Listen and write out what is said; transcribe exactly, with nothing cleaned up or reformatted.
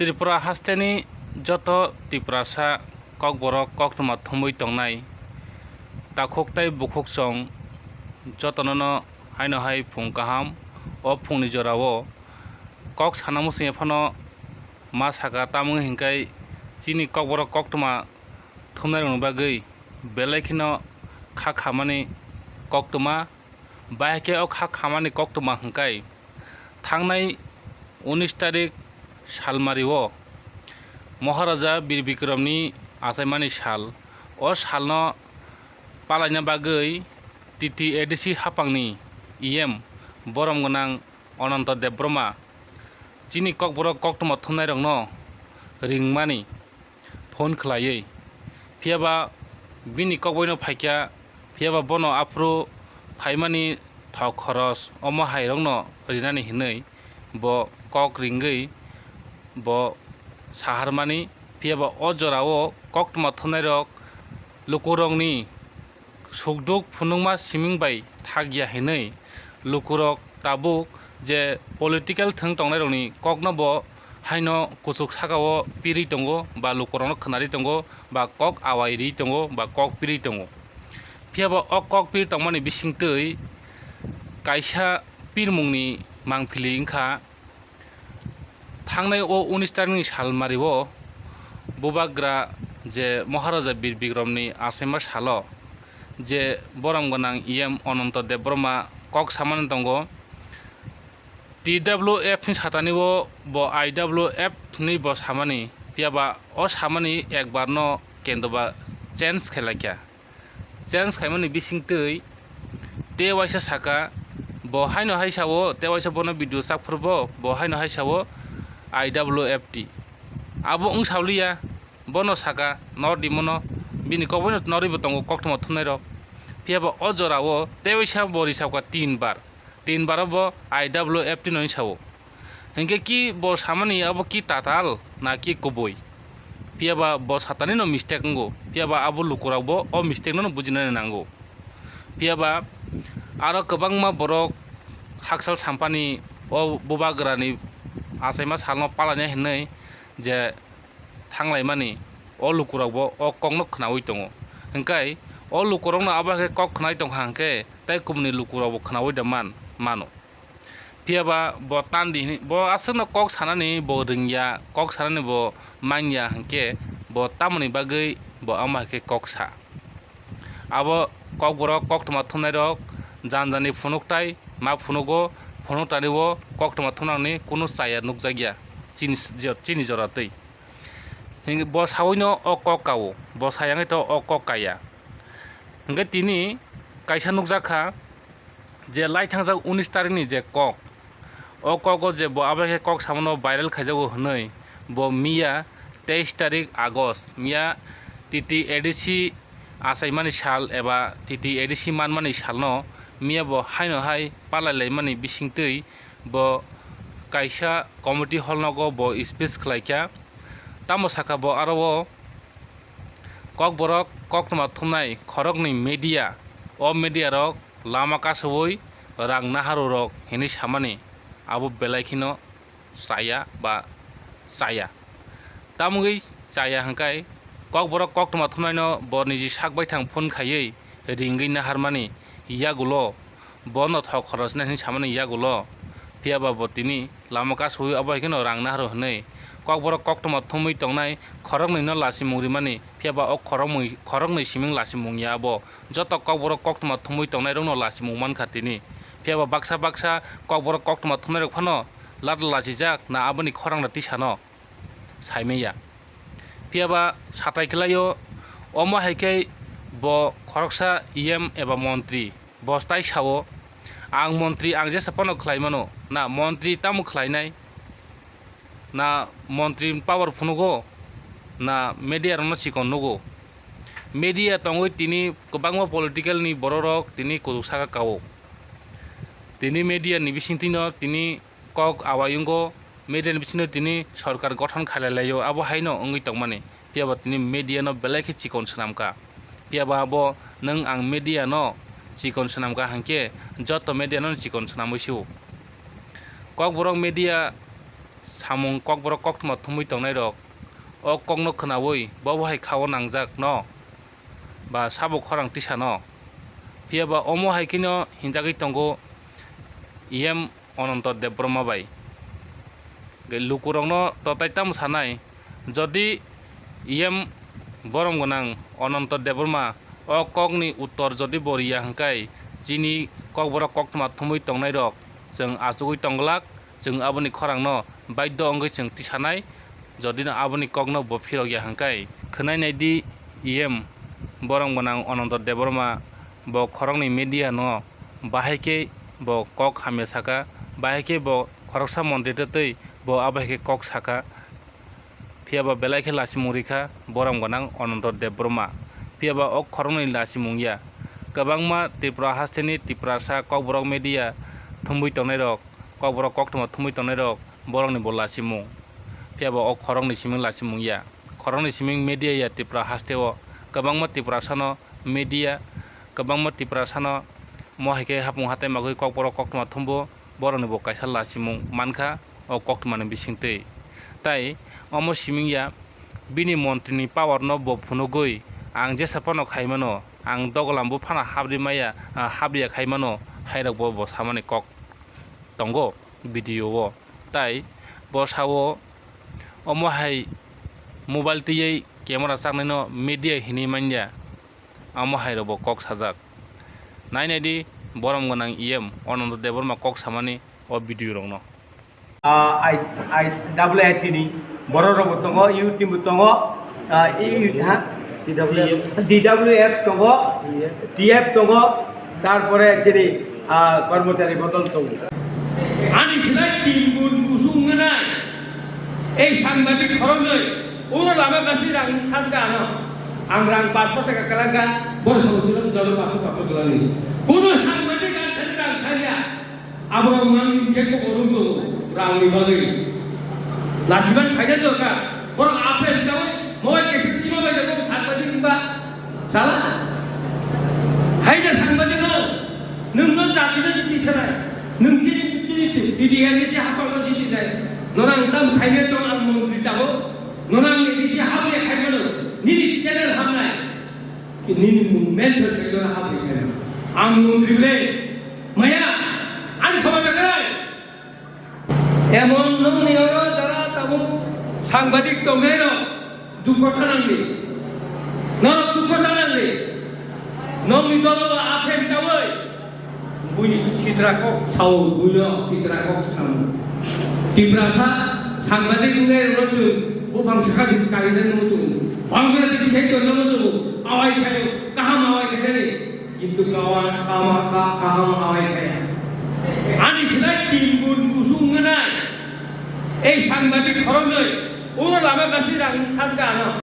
Tripura hasteni joto Tiprasa kokborok koktwma thumwi tongnai takhuk tei bukhuk chwng jotono no haino hai phung kaham. O phungni jorao kok sana muchungya phano ma saka, tamo wngkha hinkhe chini kokborok koktwma thumnairokni bagwi belai kheno kha khamani koktwma. Bahai khe o kha khamani koktwma hwnkhe thangnai unis tarik salmario Maharaja Bir Bikramni achaimani sal. O salno palaina bagwi T T A D C haphangni E M borom gwnang Ananta Debbarma chini kokborok koktwma thumnairokno ringmani phone khlaiwi, phiyaba bini kokbaino phaikha, phiyaba bono aphuru phaimani thok khoros omo hairokno rinani hinwi bo kok ringwi bo saharmani. Phiyaba o jorao koktwma thumnairok lukurokni sukduk phunukma siming bai thakya hinwi lukurok tabuk je political thwng tongnairokni kokno bo haino kuchuk sakao pirwi tongo ba lukurokno khwnarwi tongo ba kok awai rwi tongo ba kok pirwi tongo. Phiyaba o kok pirwi tongmani bisingtwi kaisa pirmungni mangpili wngkha. Thangnai o unis tarikni salmario bubagra je Maharaja Bir Bikramni achaima salo je borom gwnang E M Ananta Debbarma kok samani tongo, T W F ni satani o bo I W F ni bo samani, phiyaba o samani ekbar no kendoba change khe laikha. Change khaimani bisingtwi tei waisa saka, bo haino hai sao, tei waisa bono video chak phuru bo, bo haino hai sao I W F T. Abo wng saoliya, bono saka, nor di mono, bini kokboino norwi bo tongo koktwma thumnairok. Phiyaba o jorao tei waisa bo risauka tin bar, tin baro bo I W F T no wng sao. Hinkhe ki bo samani abo ki tatal na ki kubui? Phiyaba bo satani no mistake wngo, phiyaba abo lukurok bo o mistake no bujinani nango. Phiyaba aro kwbangma borok haksal sampani o bubagrani achaima salno palainai hinwi je thanglaimani o lukurok bo o kokno khnaui tongo. Hinkhe o lukurokno abo hai khe kok khnai tongkha hinkhe tei kubuni lukurok bo khnaui da man mano. Phiyaba bo tandi hini, bo aswkno kok sanani bo rwngya, kok sanani bo manya, hinkhe bo tamoni bagwi bo amo hai khe kok sa. Abo kokborok koktwma thumnairok jani jani phunuk tai ma phunugo, phunuk tani o koktwma thumnani kunu chaya nukjakya chini, chini jora twi. Hinkhe bo sawino o kok kao, bo sayangwi to o kok kaya. Hinkhe tini kaisa nukjakha, je lai thangjak unis tarikni je kok, o kogo je bo abo khe kok samano viral khaijago hwnwi, bo miya teis tarik August, miya T T A D C achaimani sal eba T T A D C manmani salno miya bo haino hai palai laimani bisingtwi bo kaisa community hall nogo bo speech khlaikha. Tamo sakha bo aro o Kokborok koktwma thumnai khoroknwi media, o media rok lama kasaui rang naharurok hinwi samani abo belai kheno chaya ba chaya. Tamogwi chaya hwnkhe kokborok koktwma thumnaino bo niji sak baithang phone khaiwi ringwi naharmani yagulo bono thok khorosnai hinwi samani yagulo, phiyaba bo tini lama kasaui abo hai kheno rang naharu hinwi kokborok koktwma thumwi tongnai khoroknwino lachimung rimani, phiyaba o khoroknwi, khoroknwi siming lachimung ya abo. Joto kokborok koktwma thumwi tongnairokno lachimung mankha tini. Phiyaba baksa baksa kokborok koktwma thumnairok phano lada lachijak na aboni khorang da tisano saimanya. Phiyaba satai khlaio, omo hai khe bo khoroksa E M eba montri, bo tai sao, "Ang montri, ang jesa phano khlai mano." Na montri tamo khlainai? Na montri power phunugo? Na media rokno chikon nugo? Media tongwi tini kwbangma political ni bororok tini kuchuk saka kao. Tini media ni bisingtwino tini kok awai wngo, media ni bisingo tini sorkar gothon khailai laio, abo haino wngwi tongmani. Phiyaba tini media no belai khe chikon swnamkha. Phiyaba abo nwng ang media no chikon swnamkha hinkhe joto media no chikon swnamwi sio. Kokborok media samung kokborok koktwma thumwi tongnairok o kokno khwnawi bo bo hai kha-o nangjak no ba sabo khorang tisano. Phiya ba omo hai kheno hinjagwi tongo E M Ananta Debbarma bai. Lukurokno totai tamo sanai, jodi E M borom gwnang Ananta Debbarma o kokni uttor jodi bo riya hwnkhe chini kokborok koktwma thumwi tongnairok chwng achugwi tongglak. Chwng aboni khorangno baidho wngwi chwng tisanai, jodi no aboni kokno bo phirok ya hwnkhe. Khwnai nai di, E M borom gwnang Ananta Debbarma bo khoroknwi media no bahai khe bo kok hamya saka, bahai khe bo khoroksa montri tei bo abo hai khe kok saka. Phiya ba belai khe lachimung rikha borom gwnang Ananta Debbarma. Phiya ba o khoroknwi lachimung ya. Kwbangma Tripura hasteni Tiprasa kokborok media thumwi tongnairok, kokborok koktwma thumwi tongnairok borokni bo lachimung. Phiya ba o khoroknwi siming lachimung ya. Khoroknwi siming media ya Tripura hasteo. Kwbangma Tiprasano media, kwbangma Tiprasano mo hai khe hapung hatai magwi kokborok koktwma thumbo. Borokni bo kaisa lachimung mankha o koktwmani bisingtwi. Tai omo siming ya, bini montrini power no bo phunugwi, "Ang jesa phano khaimano, ang dogolam bo phano hapri maya, ah, hapriya khaimano," hairok bo, bo samani kok tongo video o. Tai bo sao, omo hai mobile twiwi camera chaknaino media hinwi manya. Amo hai rok bo kok sajak. Nai nai di, borom gwnang E M Ananta Debbarma kok samani o video rok no. Ah, I, I, W I T ni borok rok bo tongo, U T bo tongo, ah, I, ha? D W F. D W F tongo, T F tongo, tarpore chini, ah, kormochari bodol tongo. Ani khlai tingun kusung nai, ei sangbadik khoroknwi. Uro lama gasi rang khanka ano. Ang rang paso taka kalangka, bor sabo tulung jalo paso paso tulani. Kuno sangbadik ang khani rang khanya. Abo mang ke ko korum to rang ni bagwi. Lajiban khaja to ka. Bor ape jawai, moi ke sima bai ko sangbadik ba. Sala. Hai da sangbadik no. Nung no jati no jiti sala. Nung jiti jiti jiti. Idi ya ni si hapa no jiti jai. Norang tam khaine to ang montri tabo. Norang ni isi habri khaimano, nini channel hamnai. Nini mung mention khaimano habri khaimano. Ang montri ble. Maya, ani khama jagai. Emon nong ni oro dara tabuk sangbadik tongnai rok dukho tanangdi. Norok dukho tanangdi. Nong ni dolo apheng tawai. Buini sitra kok sao, buino sitra kok sao. Tiprasa sangbadik wngnai rwno chwng buphang sakha simi karinani muchungo. Bangladeshi hai tonno muchungo. Awai khaio, kaham awai khainani. Kintu kawa, kama, ka-, kaham awai khaiya. Ani khlai tingun kusung wngnai. Ei sangbadik khoroknwi, uro lama gasi rang khanka ano.